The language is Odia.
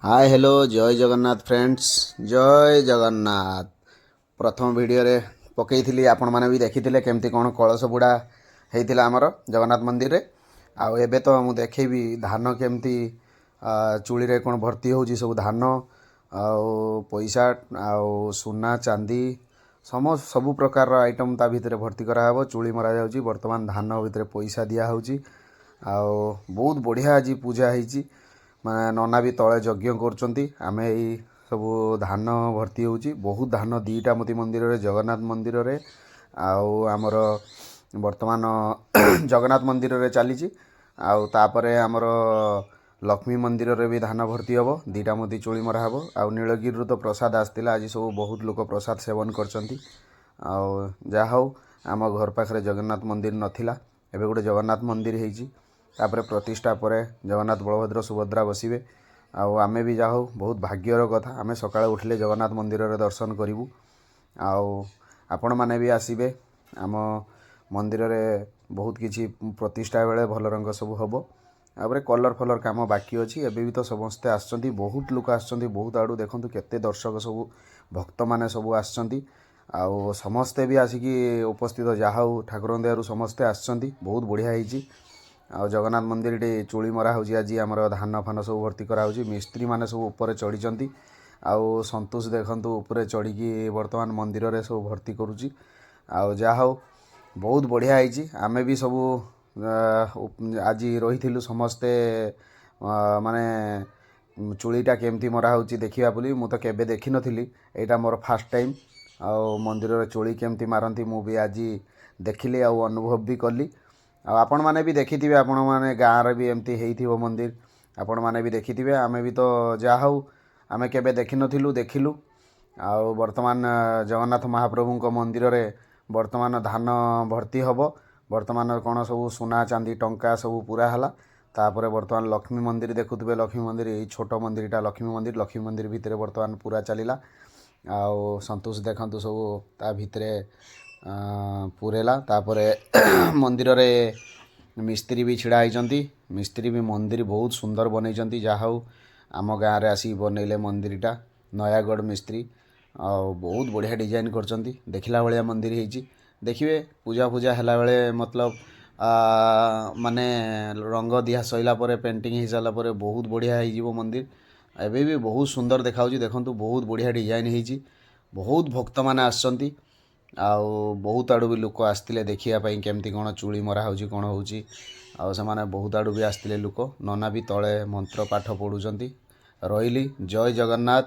ହାଏ, ହ୍ୟାଲୋ, ଜୟ ଜଗନ୍ନାଥ ଫ୍ରେଣ୍ଡସ୍, ଜୟ ଜଗନ୍ନାଥ। ପ୍ରଥମ ଭିଡ଼ିଓରେ ପକେଇଥିଲି, ଆପଣମାନେ ବି ଦେଖିଥିଲେ କେମିତି କ'ଣ କଳସ ବୁଡ଼ା ହେଇଥିଲା ଆମର ଜଗନ୍ନାଥ ମନ୍ଦିରରେ। ଆଉ ଏବେ ତ ମୁଁ ଦେଖେଇବି ଧାନ କେମିତି ଚୁଳିରେ କ'ଣ ଭର୍ତ୍ତି ହେଉଛି ସବୁ, ଧାନ ଆଉ ପଇସା ଆଉ ସୁନା ଚାନ୍ଦି ସବୁ ପ୍ରକାରର ଆଇଟମ୍ ତା ଭିତରେ ଭର୍ତ୍ତି କରାହେବ। ଚୁଳି ମରାଯାଉଛି ବର୍ତ୍ତମାନ, ଧାନ ଭିତରେ ପଇସା ଦିଆହେଉଛି। ଆଉ ବହୁତ ବଢ଼ିଆ ଆଜି ପୂଜା ହେଇଛି, ମାନେ ନନା ବି ତଳେ ଯଜ୍ଞ କରୁଛନ୍ତି। ଆମେ ଏଇ ସବୁ ଧାନ ଭର୍ତ୍ତି ହେଉଛି, ବହୁତ ଧାନ ଦୁଇଟା ମୋତି ମନ୍ଦିରରେ, ଜଗନ୍ନାଥ ମନ୍ଦିରରେ ଆଉ ଆମର ବର୍ତ୍ତମାନ ଜଗନ୍ନାଥ ମନ୍ଦିରରେ ଚାଲିଛି। ଆଉ ତାପରେ ଆମର ଲକ୍ଷ୍ମୀ ମନ୍ଦିରରେ ବି ଧାନ ଭର୍ତ୍ତି ହେବ, ଦୁଇଟା ମୋତି ଚୁଳି ମରା ହେବ। ଆଉ ନୀଳଗିରିରୁ ତ ପ୍ରସାଦ ଆସିଥିଲା, ଆଜି ସବୁ ବହୁତ ଲୋକ ପ୍ରସାଦ ସେବନ କରିଛନ୍ତି। ଆଉ ଯାହା ହଉ, ଆମ ଘର ପାଖରେ ଜଗନ୍ନାଥ ମନ୍ଦିର ନଥିଲା, ଏବେ ଗୋଟେ ଜଗନ୍ନାଥ ମନ୍ଦିର ହେଇଛି। ତାପରେ ପ୍ରତିଷ୍ଠା ପରେ ଜଗନ୍ନାଥ, ବଳଭଦ୍ର, ସୁଭଦ୍ରା ବସିବେ। ଆଉ ଆମେ ବି ଯାହା ହଉ, ବହୁତ ଭାଗ୍ୟର କଥା, ଆମେ ସକାଳେ ଉଠିଲେ ଜଗନ୍ନାଥ ମନ୍ଦିରରେ ଦର୍ଶନ କରିବୁ। ଆଉ ଆପଣମାନେ ବି ଆସିବେ ଆମ ମନ୍ଦିରରେ, ବହୁତ କିଛି ପ୍ରତିଷ୍ଠା ବେଳେ ଭଲ ରଙ୍ଗ ସବୁ ହେବ। ତାପରେ କଲର୍ ଫଲର୍ କାମ ବାକି ଅଛି। ଏବେ ବି ତ ସମସ୍ତେ ଆସିଛନ୍ତି, ବହୁତ ଲୋକ ଆସିଛନ୍ତି ବହୁତ ଆଡ଼ୁ। ଦେଖନ୍ତୁ କେତେ ଦର୍ଶକ ସବୁ, ଭକ୍ତମାନେ ସବୁ ଆସିଛନ୍ତି। ଆଉ ସମସ୍ତେ ବି ଆସିକି ଉପସ୍ଥିତ। ଯାହା ହଉ, ଠାକୁରଙ୍କ ଦୟାରୁ ସମସ୍ତେ ଆସିଛନ୍ତି, ବହୁତ ବଢ଼ିଆ ହେଇଛି। ଆଉ ଜଗନ୍ନାଥ ମନ୍ଦିରଟି ଚୁଳି ମରା ହେଉଛି ଆଜି ଆମର, ଧାନ ଫାନ ସବୁ ଭର୍ତ୍ତି କରାହେଉଛି। ମିସ୍ତ୍ରୀମାନେ ସବୁ ଉପରେ ଚଢ଼ିଛନ୍ତି। ଆଉ ସନ୍ତୋଷ ଦେଖନ୍ତୁ ଉପରେ ଚଢ଼ିକି ବର୍ତ୍ତମାନ ମନ୍ଦିରରେ ସବୁ ଭର୍ତ୍ତି କରୁଛି। ଆଉ ଯାହା ହଉ, ବହୁତ ବଢ଼ିଆ ହେଇଛି। ଆମେ ବି ସବୁ ଆଜି ରହିଥିଲୁ ସମସ୍ତେ, ମାନେ ଚୁଳିଟା କେମିତି ମରା ହେଉଛି ଦେଖିବା ବୋଲି। ମୁଁ ତ କେବେ ଦେଖିନଥିଲି, ଏଇଟା ମୋର ଫାର୍ଷ୍ଟ ଟାଇମ୍। ଆଉ ମନ୍ଦିରରେ ଚୁଳି କେମିତି ମାରନ୍ତି ମୁଁ ବି ଆଜି ଦେଖିଲି ଆଉ ଅନୁଭବ ବି କଲି। ଆଉ ଆପଣମାନେ ବି ଦେଖିଥିବେ, ଆପଣମାନେ ଗାଁରେ ବି ଏମିତି ହେଇଥିବ ମନ୍ଦିର, ଆପଣମାନେ ବି ଦେଖିଥିବେ। ଆମେ ବି ତ ଯାହା ହଉ, ଆମେ କେବେ ଦେଖିନଥିଲୁ, ଦେଖିଲୁ। ଆଉ ବର୍ତ୍ତମାନ ଜଗନ୍ନାଥ ମହାପ୍ରଭୁଙ୍କ ମନ୍ଦିରରେ ବର୍ତ୍ତମାନ ଧାନ ଭର୍ତ୍ତି ହେବ। ବର୍ତ୍ତମାନ କ'ଣ ସବୁ ସୁନା ଚାନ୍ଦି ଟଙ୍କା ସବୁ ପୁରା ହେଲା। ତାପରେ ବର୍ତ୍ତମାନ ଲକ୍ଷ୍ମୀ ମନ୍ଦିର ଦେଖୁଥିବେ, ଲକ୍ଷ୍ମୀ ମନ୍ଦିର, ଏଇ ଛୋଟ ମନ୍ଦିରଟା ଲକ୍ଷ୍ମୀ ମନ୍ଦିର। ଲକ୍ଷ୍ମୀ ମନ୍ଦିର ଭିତରେ ବର୍ତ୍ତମାନ ପୁରା ଚାଲିଲା। ଆଉ ସନ୍ତୋଷ ଦେଖନ୍ତୁ ସବୁ ତା ଭିତରେ ପୁରେଇଲା। ତାପରେ ମନ୍ଦିରରେ ମିସ୍ତ୍ରୀ ବି ଛିଡ଼ା ହେଇଛନ୍ତି। ମିସ୍ତ୍ରୀ ବି ମନ୍ଦିର ବହୁତ ସୁନ୍ଦର ବନେଇଛନ୍ତି। ଯାହା ହଉ, ଆମ ଗାଁରେ ଆସିକି ବନେଇଲେ ମନ୍ଦିରଟା ନୟାଗଡ଼ ମିସ୍ତ୍ରୀ। ଆଉ ବହୁତ ବଢ଼ିଆ ଡିଜାଇନ୍ କରିଛନ୍ତି, ଦେଖିଲା ଭଳିଆ ମନ୍ଦିର ହେଇଛି। ଦେଖିବେ ପୂଜା ଫୂଜା ହେଲା ବେଳେ, ମତଲବ ମାନେ ରଙ୍ଗ ଦିଆ ସରିଲା ପରେ, ପେଣ୍ଟିଂ ହେଇସାରିଲା ପରେ ବହୁତ ବଢ଼ିଆ ହେଇଯିବ ମନ୍ଦିର। ଏବେ ବି ବହୁତ ସୁନ୍ଦର ଦେଖାହେଉଛି। ଦେଖନ୍ତୁ, ବହୁତ ବଢ଼ିଆ ଡିଜାଇନ୍ ହେଇଛି। ବହୁତ ଭକ୍ତମାନେ ଆସିଛନ୍ତି ଆଉ ବହୁତ ଆଡ଼ୁ ବି ଲୋକ ଆସିଥିଲେ ଦେଖିବା ପାଇଁ କେମିତି କ'ଣ ଚୁଳି ମରା ହେଉଛି, କ'ଣ ହେଉଛି। ଆଉ ସେମାନେ ବହୁତ ଆଡ଼ୁ ବି ଆସିଥିଲେ ଲୋକ। ନନା ବି ତଳେ ମନ୍ତ୍ର ପାଠ ପଢ଼ୁଛନ୍ତି। ରହିଲି, ଜୟ ଜଗନ୍ନାଥ।